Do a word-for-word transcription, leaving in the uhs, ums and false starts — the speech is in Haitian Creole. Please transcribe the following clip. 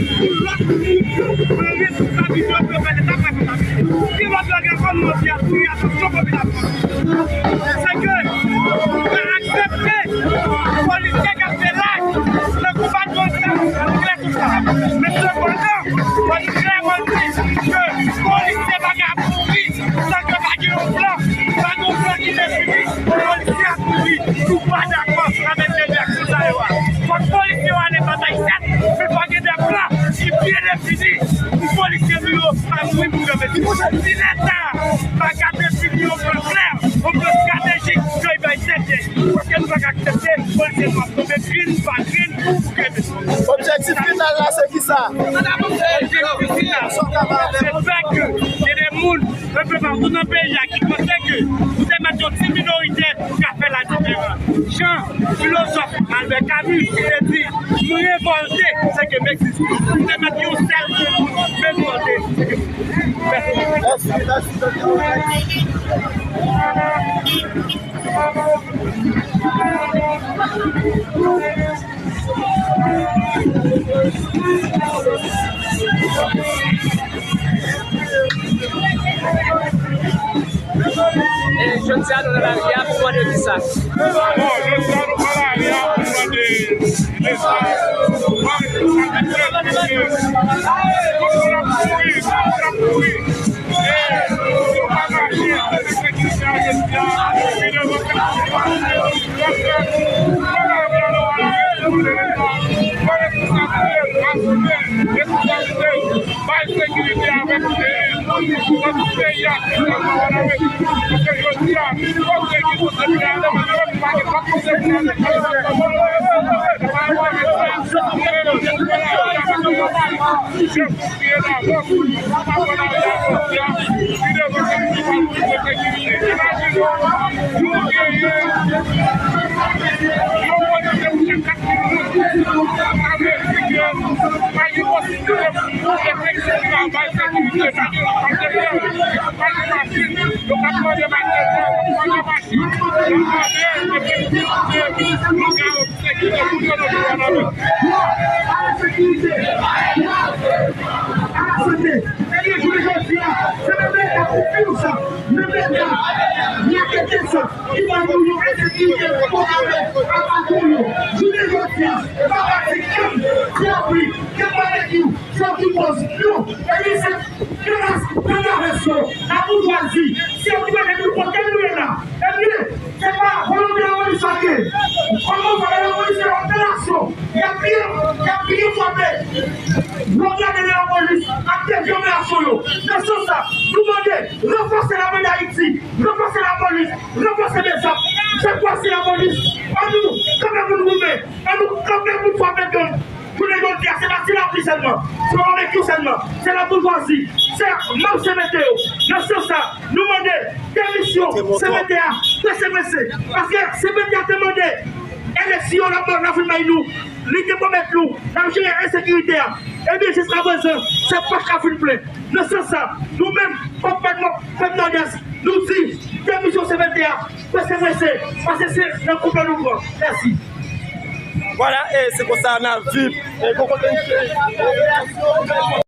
Lòt moun yo, mwen ret sou sa videyo pou yo fè leta fè sa. Ki lòt lòt ankò nou anvi atire atansyon popilasyon an? Se ke pa aksepte polisye k ap fè laj nan konba gang sa, klè konsa. Men sepandan, fò nou klèman di ke polisye pa ka mouri san ke pa gen yon plan, pa gen yon plan ki defini. Polisye ap mouri, nou pa dakò avèk de reyaksyon sa yo a. Fòk polisye yo ale batay sèt, men fò gen de plan ki byen defini pou polisye nou yo pa mouri pou yo mete. Si leta pa ka defini yon plan klè, yon plan estratejik, ke l bay tèt, paske nou pa ka aksepte polisye nou ap tonbe grenn pa grenn pou grenn. Objektif final la, se ki sa? Objektif final, se fè ke gen de moun enpe patou nan peyi a ki panse ke pou te mèt yon ti minorite ka fè la diferans. Jan filozòf Albert Camus ki te di, "M revòlte, se ke m egziste." Pou te mèt yon sèl grenn moun revòlte, se ke m egziste. Mèsi. Mèsi, mèsi, mèsi. E jodi a nou nan lari a pou mande kisa? Bon, jodi a nou pran lari a pou mande leta, pou mande pou sa ki fè pou ke moun ap mouri, moun ap mouri. E si w pa mache, se sekirite a jodi a, li devan kèk moun. Donk, pran lari a nou pran lari a pou mande leta, pran responsabilite, asime responsabilite, bay sekirite avèk, e, nan tout peyi a, ki nan Kanada, paske jodi a, kote ki kote pou y ale, men yo pa gen pa kote pou y ale. Chèf ki ye la, bon, pa pran lari a jodi a, ki devan kèk moun pa pou sekirite. Imajine w, nou genyen yon polisye pou chak kat kilomèt. Sa vle di ke pa gen posiblite pou fè travay sekirite, pa gen, pa gen, pa gen machin, yo pa mande machin, yo pa mande machin, yo mande efektif pou yo garanti sekirite tout kote nan gouvènman. Sekirite, a la sante. Ebyen, jounen jodi a, se menm leta konfyans sa, menm leta rakete sa, ki ba nou yon ensekirite konpare a patwon yo. Jounen jodi a, pa pati kèm, se lapli, kèm babekyou, se yo ki koz. Non, ebyen, se Gran, gran ravès yo, laboujwazi, se yo ki mete nou kote nou ye la. Ebyen, se pa volonte lapolis sa ke. Kòman w fè lapolis se yon operasyon? Y ap byen, y ap byen frape. Lè w gade lapolis ap devye operasyon yo. Nan sans sa, nou mande ranfòse lame d Ayiti, ranfòse lapolis, ranfòse BSAP. Fè pase lapolis. Ann nou kanpe pou n goumen. Ann nou kanpe pou n frape gang. Jounen jodi a, se pa ti lapli sèlman, se pa babekyou sèlman, se laboujwazi, se manm C P T yo. Nan sans sa, nou mande demisyon C P T a, prese, prese. Paske C P T a te mande eleksyon l ap, l ap vin bay nou. Li te pwomèt nou l ap jere ensekirite a. Ebyen, jiskaprezan, sèk pa ka fin plen. Nan sans sa, nou menm, kòm pèp Nòdès, nou di, demisyon C P T a, prese, prese, paske se nan koupè nou pran. Mèsi. Vwala, e se konsa n ap viv. E bon kote misye.